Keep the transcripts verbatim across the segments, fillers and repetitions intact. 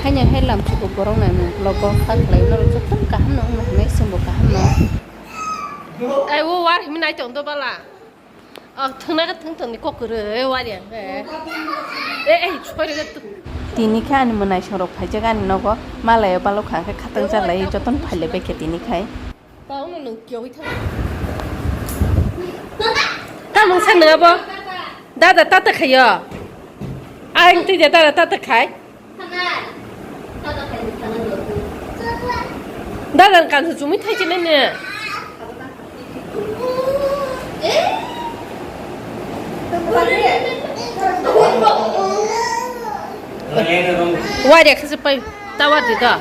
Haino hai lamchugo borok naimung vlog o kha khlai no joto kaham no wngma hinwi chwngbo kaham no. Ai o war himi nai tong do bala. Oh, thwngna khe thwng tongni kok kwrwi, eh, wari ang khe. Eh, eh, soi rwgwi tu. Tini khe ani mwnaisong rok phaijak ani nogo, malai o balok kha khe khatang jalai jotono phailai bai khe tini khai. Tamo nwng kiyawi thang. Tamo sa nwng abo? Dada tata khayo. Ang twi dada tata khai. Dada kan su chumui thai chinai ne. Wari khasi pai tawar di da.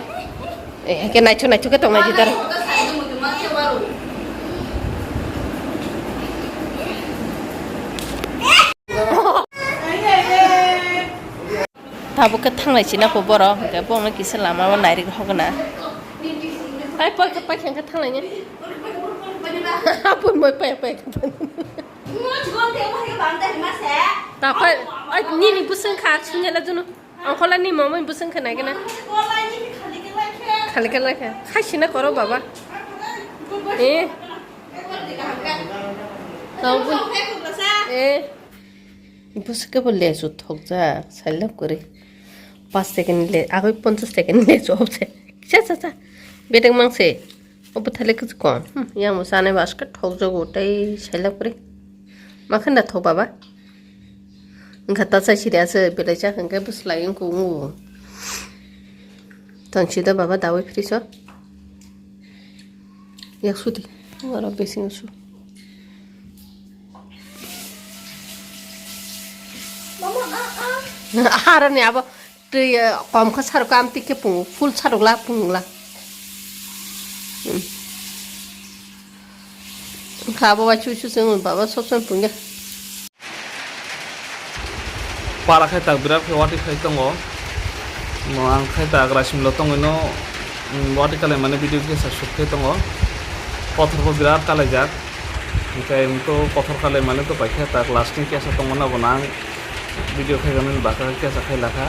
Eh, ke nacho nacho ke tong naji dara. Tabuk khe thanglai china kho borok, hwnkhe borokno kisa lama o nairik hokna. Ai, poi khe, poi khe, hwnkhe thanglai ni. Apun moi poi, poi khe. Ta poi, ai, nini bwswng kha, sunya la junu. Ongkhola ni mama bwswng khe nai gana. Khali khe lai khe. Khai sina koro baba. Eh. Tau bu. Eh. Bwswk khe bo lesu thokjak, sailab kwrwi. Paanch second le, agoi ponchash second lesu obse. Cha, cha, cha. Bedek mangse. O bwthai le kwchwng kom. Hmm, yang bo chanai ba aske thokjago tei sailab kwrwi. Ma khe na thok baba? Wngkha ta chai siri aswk, belai chakha hwnkhe bwslai wngkha wngo. Tong sida baba dawi fridge o. Yak sudi. Aro bisingo su. Aro ni abo twi, eh, kom kha saruk amtwi khe pungo, full saruk la pungo la. Hmm. Wngkha abo bai chuchu chwng baba sob somoi pungya. Para khai tak birat khe wati khai tongo. Mo ang khai tak rasimlo tongwi no, mm, wati kalai mani video kisa shoot khai tongo. Kothor bo birat kalai jak. Hingke to kothor kalai mani to paikha tak lasting kesa tongo na bo nang video khai gani baka kesa khai lakha.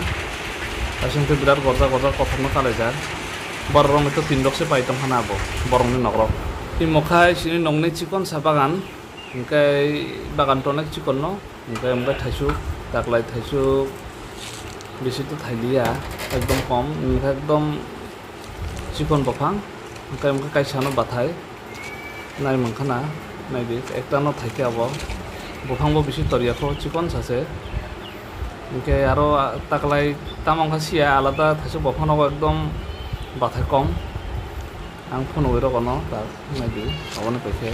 Asing to birat gorjak gorjak kothor no kalai jak. Borok rok ni to tin rok se pai tong khana bo borok ni nok rok. Tini mokhai sini nokni chikon sa bagan. Hingke bagan to onek chikon no, hingke, hingke thaisuk, taklai thaisuk, bisi to thailiya, ekdom kom, hingke ekdom chikon buphang, hingke, hingke kaisa no bathai, nai mankha na, naidi, ekta no thaikhe abo, buphang bo bisi toriya kho, chikon sa se, hingke aro taklai tamo wngkha siya, alada thaisuk buphang nogo ekdom bathai kom, ang phunugwi rw kano tak. Naidi, aboni paikhe.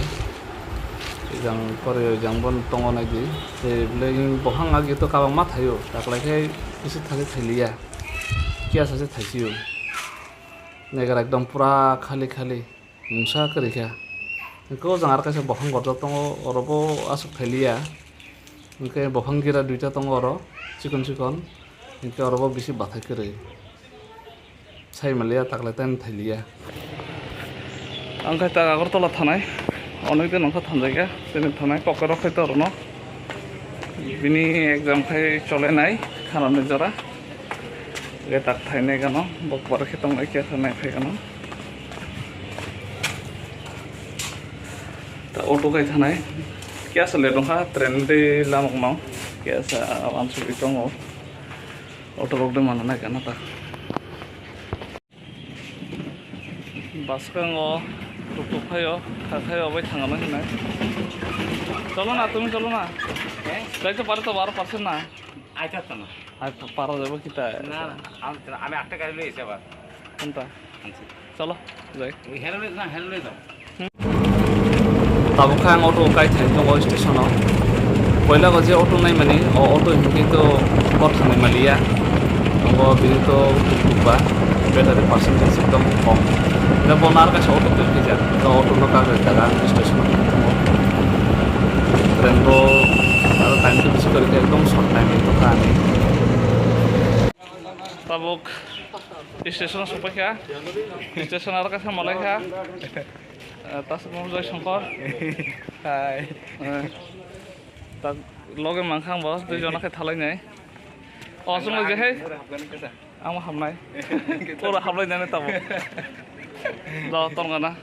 Ejang pore ejang bon tongo naidi. Tei belai buphang agi to kabangma thaio. Taklai khe kisa thali thailiya. Kiyasa se thaisio. Naikar ekdom pura khali khali. Mungsa kwrwi kha. Hwnkhe o jang aro kaisa buphang gorjak tongo, oro bo aswk thailiya. Hwnkhe buphang gira duita tongo oro, chikon chikon. Hwnkhe oro bo bisi bathai kwrwi. Sai maliya, taklai tei thai liya. Ang khai ta Agartala thanai, onek din wngkha thanjakya, tini thanai pocket rok khai torono. Bini exam khai cholenai, khanani jora. Ge tak thainai gano, bokbar khe tongnai kya thanai khai gano. Ta auto khai thanai, kya sa le dongkha, train de lamok no, kya sa wansugwi tongo. Auto rok de mana nai kana ta. Bwskango tuk tuk phaio, kha khaio bai thangano hinai. Cholo na, tumi cholo na. Eh? Daito pare to baro percent na. Aita to na. Ai, pa-, para jabo kita. Na, na, am-, ami atta gari loi ese abar. Kunta? Hansi. Cholo, jai. Oi, helmet na, helmet na. Tabuk khe ang auto kai thai tongo station o. Poila o je auto naimani, o auto hinkhe to bor thangnai maliya. Tongo bini to tuk tuk ba, battery percentage ekdom kom. Da bo nar kaisa auto twi khe jak. Da auto no kagwi jaga ang station o tongo. Train bo aro time to bisi kori khe ekdom short time to kha ani. Tabuk station o sokpaikha. Station aro kaisa malaikha. Eh, tasuk mo Joy Shankar. Hai. Eh, ta loge mankha ang bo, dui jona khe thalainai. O, aswk no je hai. Ang hamnai. Oro hamlai nani tabo. Do tongana.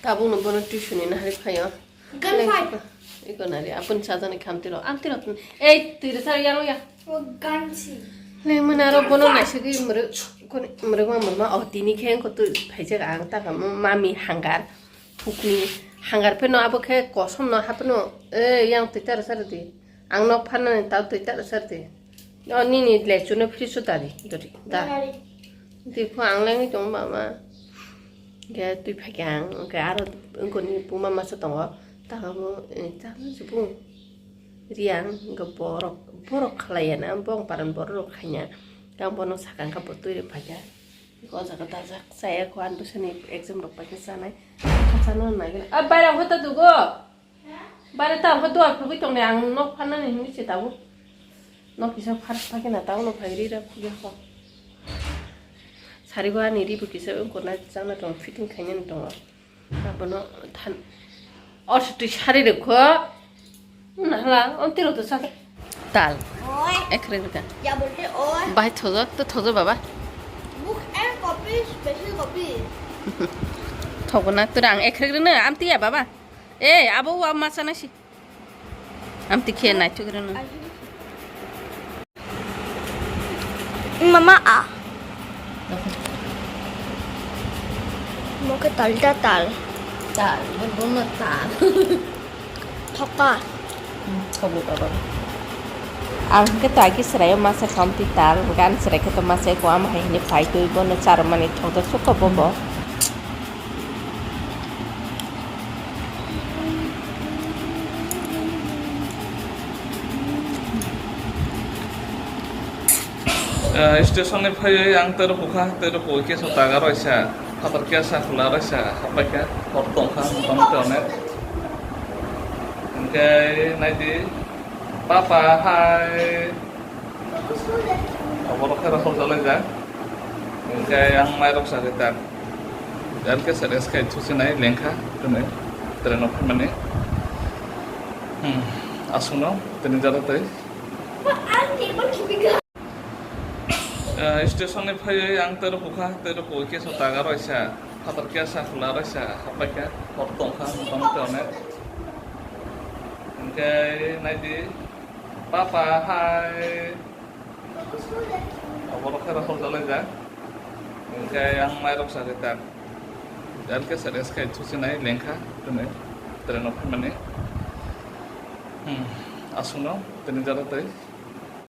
Tabuk no bono tuition ni nahari phaio. Gan phai. Iko nari, apun sajani khamtiro, amtiro. Ei, twi rwsa yang ya. O gansi. Le muna ro bono naisigi mrwk, kon mrwk ma mrwk ma, oh, tini khe ko tu phaijak ang ta kamo mami hangar. Pukni hangar pheno abo khe kosom no hapno, eh, yang twi ta rwsa rwdi. Ang nok phanani tao twi ta rwsa rwdi. O nini le chuno fridge o dari, dari, da. Dari. Twi pho ang lengwi tongo mama. Hwnkhe twi phaikha ang, hwnkhe aro wngkoni buma masa tongo. Takamo, eh, chakno chubung. Riyang, hwnkhe borok, borok khlaiya na, bong paran borok rok khaina. Ang bono sakha, hwnkhe bo twi rw phaikha. O jaga dajak, chaya kho, ani bwsani exam rok paikha chanai. Chano naigra. A, bairang hota dugo. Bare ta hwnkhe duar phugwi tongnai, ang nok pharnani hinwi se tabuk. Nok kisa phar phakhe na tabukno phai ri rw phugya kho. Sari bo ani ri bo kisa wngkor na chana tong, fitting khainani tongo. Abono than, o se twi sari rw kho. Nahla, on tiro to sa. Tal. Oi. Ekre rw ka. Kya bolte oi? Bahai thojo, to thojo baba. Book and copy, special copy. Thogo na, tura ang ekre rw na, am tiya baba. Eh, abo wa masa na si. Am tikhe naithok rwno. Mama a. Mo khe tal ta tal. Tal, mo bono tal. Thoka. Hmm, thogo baba. Ang khe to agi serayo masa khamti tal, gan serai khe to masa ko am hai hini phai twi bono charmani thokjak sukha bobo. Eh, station ni phaiwi ang tei rw kukha, tei rw kukhe so taga roisa, phatar khe sa khula roisa, hapai khe hor tongkha, motamoti onek. Hwnkhe naidi, papa hai. Oborok khe rw hor jalai jak. Hwnkhe ang mairok sa khe tak. Jan khe sa rest khai thusinai lengkha, tene, train o phaimani. Hmm, aswkno, tini jara tei. Eh, station ni phaiwi ang tei rw kukha, tei rw kukhe so taga roisa, phatar khe sa khula roisa, hapai khe hor tongkha, motamoti onek. Hwnkhe naidi, papa hai. Oborok khe rw hor jalai jak. Hwnkhe ang mairok sa khe tak. Jan khe sa rest khai thusinai lengkha, tene, train o phaimani. Hmm, aswkno, tini jara tei.